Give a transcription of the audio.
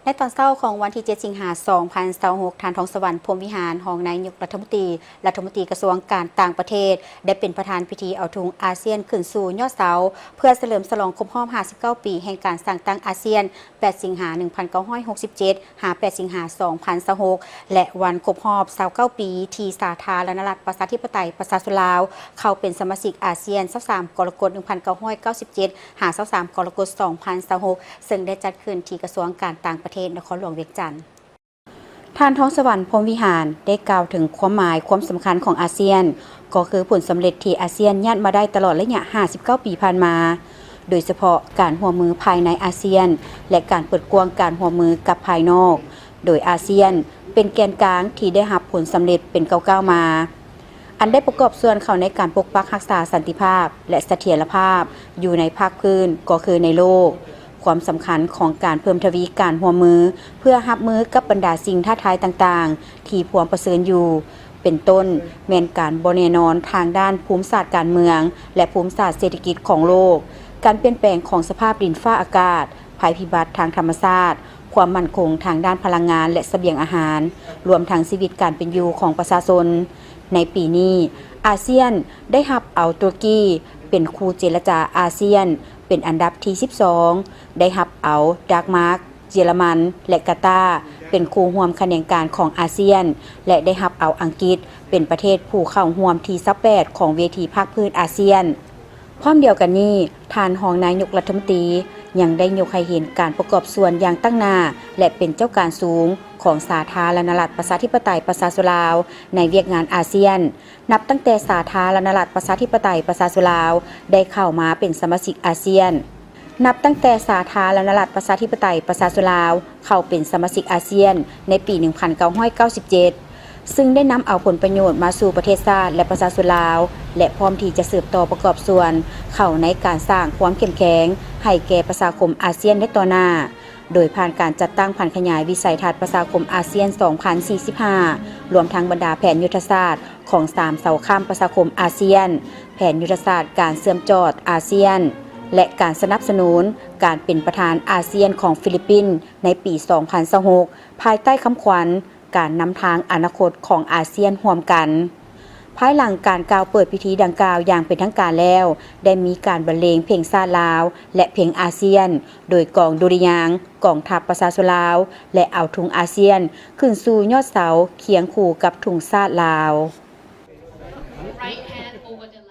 ໃນຕອນເຊົ້າຂອງວັນທີເຈັດ ສິງຫາ ສອງພັນຊາວຫົກ ທ່ານ ທອງສະຫວັນ ພົມວິຫານ ຮອງນາຍົກລັດຖະມົນຕີ, ລັດຖະມົນຕີກະຊວງການຕ່າງປະເທດ ໄດ້ເປັນປະທານພິທີເອົາທຸງອາຊຽນຂຶ້ນສູ່ຍອດເສົາ ເພື່ອສະເຫຼີມສະຫຼອງຄົບຮອບ ຫ້າສິບເກົ້າ ປີແຫ່ງການສ້າງຕັ້ງອາຊຽນ ແປດ ສິງຫາ ໜຶ່ງພັນເກົ້າຮ້ອຍຫົກສິບເຈັດ ຫາ ແປດ ສິງຫາ ສອງພັນຊາວຫົກ ແລະ ວັນຄົບຮອບ ຊາວເກົ້າ ປີ ທີ່ສາທາລະນະລັດ ປະຊາທິປະໄຕ ປະຊາຊົນລາວ ເຂົ້າເປັນສະມາຊິກອາຊຽນ ຊາວສາມ ກໍລະກົດ ໜຶ່ງພັນເກົ້າຮ້ອຍເກົ້າສິບເຈັດ ຫາ ຊາວສາມ ກໍລະກົດ ສອງພັນຊາວຫົກ ເຊິ່ງໄດ້ຈັດຂຶ້ນທີ່ກະຊວງການຕ່າງປະເທດ ນະຄອນຫຼວງວຽງຈັນ. ທ່ານ ທອງສະຫວັນ ພົມວິຫານ ໄດ້ກ່າວເຖິງຄວາມໝາຍຄວາມສຳຄັນຂອງອາຊຽນ, ກໍຄືຜົນສຳເລັດທີ່ອາຊຽນຍາດມາໄດ້ຕະຫຼອດໄລຍະ ຫ້າສິບເກົ້າ ປີຜ່ານມາ, ໂດຍສະເພາະການຮ່ວມມືພາຍໃນອາຊຽນ ແລະ ການເປີດກວ້າງການຮ່ວມມືກັບພາຍນອກ, ໂດຍອາຊຽນເປັນແກນກາງທີ່ໄດ້ຮັບຜົນສຳເລັດເປັນກ້າວໆມາ. ອັນໄດ້ປະກອບສ່ວນເຂົ້າໃນການປົກປັກຮັກສາສັນຕິພາບ ແລະ ສະຖຽນລະພາບຢູ່ໃນພາກພື້ນ ກໍຄືໃນໂລກ, ຄວາມສຳຄັນຂອງການເພີ່ມທະວີການຮ່ວມມື ເພື່ອຮັບມືກັບບັນດາສິ່ງທ້າທາຍຕ່າງໆ ທີ່ພວມປະເຊີນຢູ່, ເປັນຕົ້ນແມ່ນການບໍ່ແນ່ນອນທາງດ້ານພູມສາດການເມືອງ ແລະ ພູມສາດເສດຖະກິດຂອງໂລກ, ການປ່ຽນແປງຂອງສະພາບດິນຟ້າອາກາດ, ໄພພິບັດທາງທຳມະຊາດ, ຄວາມໝັ້ນຄົງທາງດ້ານພະລັງງານ ແລະ ສະບຽງອາຫານ, ລວມທັງຊີວິດການເປັນຢູ່ຂອງປະຊາຊົນ. ໃນປີນີ້, ອາຊຽນໄດ້ຮັບເອົາຕຸລະກີເປັນຄູ່ເຈລະຈາອາຊຽນເປັນອັນດັບທີສິບສອງ, ໄດ້ຮັບເອົາດາກມາກ ເຢຍລະມັນ ແລະ ກາຕາ ເປັນຄູ່ຮ່ວມຂະແໜງການຂອງອາຊຽນ ແລະ ໄດ້ຮັບເອົາອັງກິດເປັນປະເທດຜູ້ເຂົ້າຮ່ວມທີຊາວແປດຂອງເວທີພາກພື້ນອາຊຽນ. ພ້ອມດຽວກັນນີ້, ທ່ານຮອງນາຍົກລັດຖະມົນຕີຍັງໄດ້ຍົກໃຫ້ເຫັນການປະກອບສ່ວນຢ່າງຕັ້ງໜ້າ ແລະ ເປັນເຈົ້າການສູງຂອງສາທາລະນະລັດ ປະຊາທິປະໄຕ ປະຊາຊົນລາວ ໃນວຽກງານອາຊຽນ, ນັບຕັ້ງແຕ່ສາທາລະນະລັດ ປະຊາທິປະໄຕ ປະຊາຊົນລາວ ໄດ້ເຂົ້າມາເປັນສະມາຊິກອາຊຽນ. ນັບຕັ້ງແຕ່ສາທາລະນະລັດ ປະຊາທິປະໄຕ ປະຊາຊົນລາວ ເຂົ້າເປັນສະມາຊິກອາຊຽນໃນປີໜຶ່ງພັນເກົ້າຮ້ອຍເກົ້າສິບເຈັດ ຊຶ່ງໄດ້ນຳເອົາຜົນປະໂຫຍດມາສູ່ປະເທດຊາດ ແລະ ປະຊາຊົນລາວ ແລະ ພ້ອມທີ່ຈະສືບຕໍ່ປະກອບສ່ວນເຂົ້າໃນການສ້າງຄວາມເຂັ້ມແຂງໃຫ້ແກ່ປະຊາຄົມອາຊຽນໃນຕໍ່ໜ້າ, ໂດຍຜ່ານການຈັດຕັ້ງຜັນຂະຫຍາຍວິໄສທັດປະຊາຄົມອາຊຽນສອງພັນສີ່ສິບຫ້າ ລວມທັງບັນດາແຜນຍຸດທະສາດຂອງສາມເສົາຄ້ຳປະຊາຄົມອາຊຽນ, ແຜນຍຸດທະສາດການເຊື່ອມຈອດອາຊຽນ ແລະ ການສະໜັບສະໜູນການເປັນປະທານອາຊຽນຂອງຟີລິບປິນໃນປີສອງພັນຊາວຫົກ ພາຍໃຕ້ຄຳຂວັນ ການນຳທາງອະນາຄົດຂອງອາຊຽນຮ່ວມກັນ. ພາຍຫຼັງການກ່າວເປີດພິທີດັ່ງກ່າວຢ່າງເປັນທາງການແລ້ວ, ໄດ້ມີການບັນເລງເພງຊາດລາວ ແລະ ເພງອາຊຽນ ໂດຍກອງດຸລິຍາງກອງທັບປະຊາຊົນລາວ ແລະ ເອົາທຸງອາຊຽນຂຶ້ນສູ່ຍອດເສົາຄຽງຄູ່ກັບທຸງຊາດລາວ.